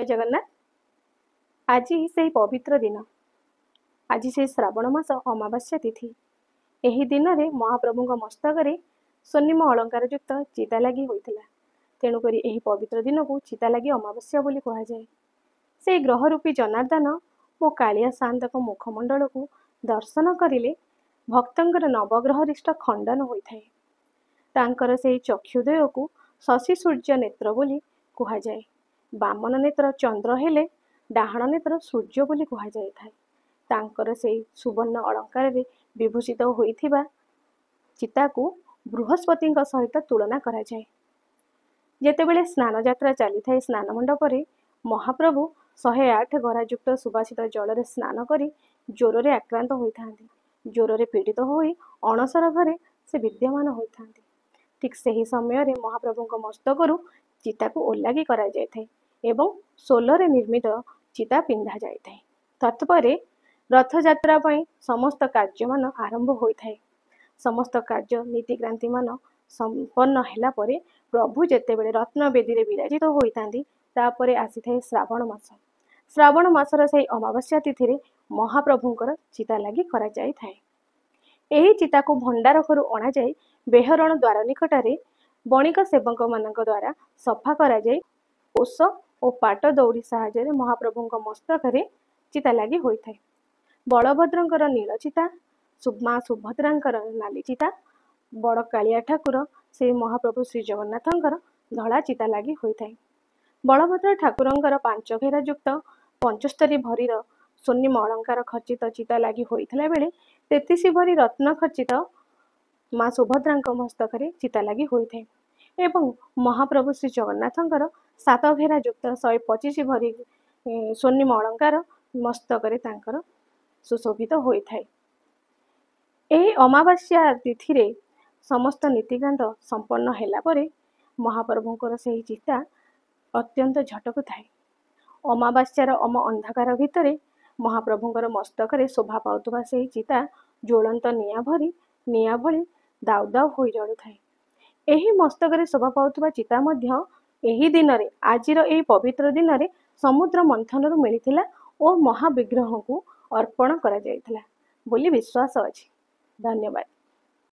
ଜୟ ଜଗନ୍ନାଥ। ଆଜି ସେଇ ପବିତ୍ର ଦିନ, ଆଜି ସେଇ ଶ୍ରାବଣ ମାସ ଅମାବାସ୍ୟା ତିଥି। ଏହି ଦିନରେ ମହାପ୍ରଭୁଙ୍କ ମସ୍ତକରେ ସ୍ୱର୍ଣ୍ଣିମ ଅଳଙ୍କାରଯୁକ୍ତ ଚିତା ଲାଗି ହୋଇଥିଲା। ତେଣୁକରି ଏହି ପବିତ୍ର ଦିନକୁ ଚିତା ଲାଗି ଅମାବାସ୍ୟା ବୋଲି କୁହାଯାଏ। ସେଇ ଗ୍ରହରୂପୀ ଜନାର୍ଦ୍ଦନ ଓ କାଳିଆ ସାଆନ୍ତଙ୍କ ମୁଖମଣ୍ଡଳକୁ ଦର୍ଶନ କରିଲେ ଭକ୍ତଙ୍କର ନବଗ୍ରହରିଷ୍ଟ ଖଣ୍ଡନ ହୋଇଥାଏ। ତାଙ୍କର ସେହି ଚକ୍ଷୁଦ୍ୱୟକୁ ଶଶୀ ସୂର୍ଯ୍ୟ ନେତ୍ର ବୋଲି କୁହାଯାଏ। ବାମନ ନେତ୍ର ଚନ୍ଦ୍ର ହେଲେ ଡାହାଣ ନେତ୍ର ସୂର୍ଯ୍ୟ ବୋଲି କୁହାଯାଇଥାଏ। ତାଙ୍କର ସେଇ ସୁବର୍ଣ୍ଣ ଅଳଙ୍କାରରେ ବିଭୂଷିତ ହୋଇଥିବା ଚିତାକୁ ବୃହସ୍ପତିଙ୍କ ସହିତ ତୁଳନା କରାଯାଏ। ଯେତେବେଳେ ସ୍ନାନଯାତ୍ରା ଚାଲିଥାଏ, ସ୍ନାନ ମଣ୍ଡପରେ ମହାପ୍ରଭୁ 108 ଗରାଯୁକ୍ତ ସୁବାସିତ ଜଳରେ ସ୍ନାନ କରି ଜ୍ୱରରେ ଆକ୍ରାନ୍ତ ହୋଇଥାନ୍ତି। ଜ୍ୱରରେ ପୀଡ଼ିତ ହୋଇ ଅଣସର ଘରେ ସେ ବିଦ୍ୟମାନ ହୋଇଥାନ୍ତି। ଠିକ୍ ସେହି ସମୟରେ ମହାପ୍ରଭୁଙ୍କ ମସ୍ତକରୁ ଚିତାକୁ ଓଲାଗି କରାଯାଇଥାଏ ଏବଂ ସୋଲରେ ନିର୍ମିତ ଚିତା ପିନ୍ଧା ଯାଇଥାଏ। ତତ୍ପରେ ରଥଯାତ୍ରା ପାଇଁ ସମସ୍ତ କାର୍ଯ୍ୟମାନ ଆରମ୍ଭ ହୋଇଥାଏ। ସମସ୍ତ କାର୍ଯ୍ୟ ନୀତିକ୍ରାନ୍ତିମାନ ସମ୍ପନ୍ନ ହେଲା ପରେ ପ୍ରଭୁ ଯେତେବେଳେ ରତ୍ନବେଦୀରେ ବିରାଜିତ ହୋଇଥାନ୍ତି, ତାପରେ ଆସିଥାଏ ଶ୍ରାବଣ ମାସ। ଶ୍ରାବଣ ମାସର ସେହି ଅମାବାସ୍ୟା ତିଥିରେ ମହାପ୍ରଭୁଙ୍କର ଚିତା ଲାଗି କରାଯାଇଥାଏ। ଏହି ଚିତାକୁ ଭଣ୍ଡାର ଘରୁ ଅଣାଯାଇ ବେହରଣ ଦ୍ୱାର ନିକଟରେ ବଣିକ ସେବକମାନଙ୍କ ଦ୍ୱାରା ସଫା କରାଯାଇ ଓଷ ଓ ପାଟ ଦଉଡ଼ି ସାହାଯ୍ୟରେ ମହାପ୍ରଭୁଙ୍କ ମସ୍ତକରେ ଚିତା ଲାଗି ହୋଇଥାଏ। ବଳଭଦ୍ରଙ୍କର ନୀଳ ଚିତା, ମା ସୁଭଦ୍ରାଙ୍କର ନାଲି ଚିତା, ବଡ଼ କାଳିଆ ଠାକୁର ଶ୍ରୀ ମହାପ୍ରଭୁ ଶ୍ରୀ ଜଗନ୍ନାଥଙ୍କର ଧଳା ଚିତା ଲାଗି ହୋଇଥାଏ। ବଳଭଦ୍ର ଠାକୁରଙ୍କର 5 ଘେରା ଯୁକ୍ତ 75 ଭରିର ସ୍ୱର୍ଣ୍ଣିମ ଅଳଙ୍କାର ଖଚିତ ଚିତା ଲାଗି ହୋଇଥିଲା ବେଳେ 33 ଭରି ରତ୍ନ ଖଚିତ ମା ସୁଭଦ୍ରାଙ୍କ ମସ୍ତକରେ ଚିତା ଲାଗି ହୋଇଥାଏ ଏବଂ ମହାପ୍ରଭୁ ଶ୍ରୀ ଜଗନ୍ନାଥଙ୍କର 7 ଘେରା ଯୁକ୍ତ 125 ଭରି ସ୍ୱର୍ଣ୍ଣିମ ଅଳଙ୍କାର ମସ୍ତକରେ ତାଙ୍କର ସୁଶୋଭିତ ହୋଇଥାଏ। ଏହି ଅମାବାସ୍ୟା ତିଥିରେ ସମସ୍ତ ନୀତିକାନ୍ତ ସମ୍ପନ୍ନ ହେଲା ପରେ ମହାପ୍ରଭୁଙ୍କର ସେହି ଚିତା ଅତ୍ୟନ୍ତ ଝଟକୁଥାଏ। ଅମାବାସ୍ୟାର ଅମ ଅନ୍ଧକାର ଭିତରେ ମହାପ୍ରଭୁଙ୍କର ମସ୍ତକରେ ଶୋଭା ପାଉଥିବା ସେହି ଚିତା ଜ୍ୱଳନ୍ତ ନିଆଁ ଭଳି ଦାଉ ଦାଉ ହୋଇ ଜଳୁଥାଏ। ଏହି ମସ୍ତକରେ ଶୋଭା ପାଉଥିବା ଚିତା ମଧ୍ୟ ଏହି ଦିନରେ, ଆଜିର ଏହି ପବିତ୍ର ଦିନରେ ସମୁଦ୍ର ମନ୍ଥନରୁ ମିଳିଥିଲା ଓ ମହାବିଗ୍ରହଙ୍କୁ ଅର୍ପଣ କରାଯାଇଥିଲା ବୋଲି ବିଶ୍ୱାସ ଅଛି। ଧନ୍ୟବାଦ।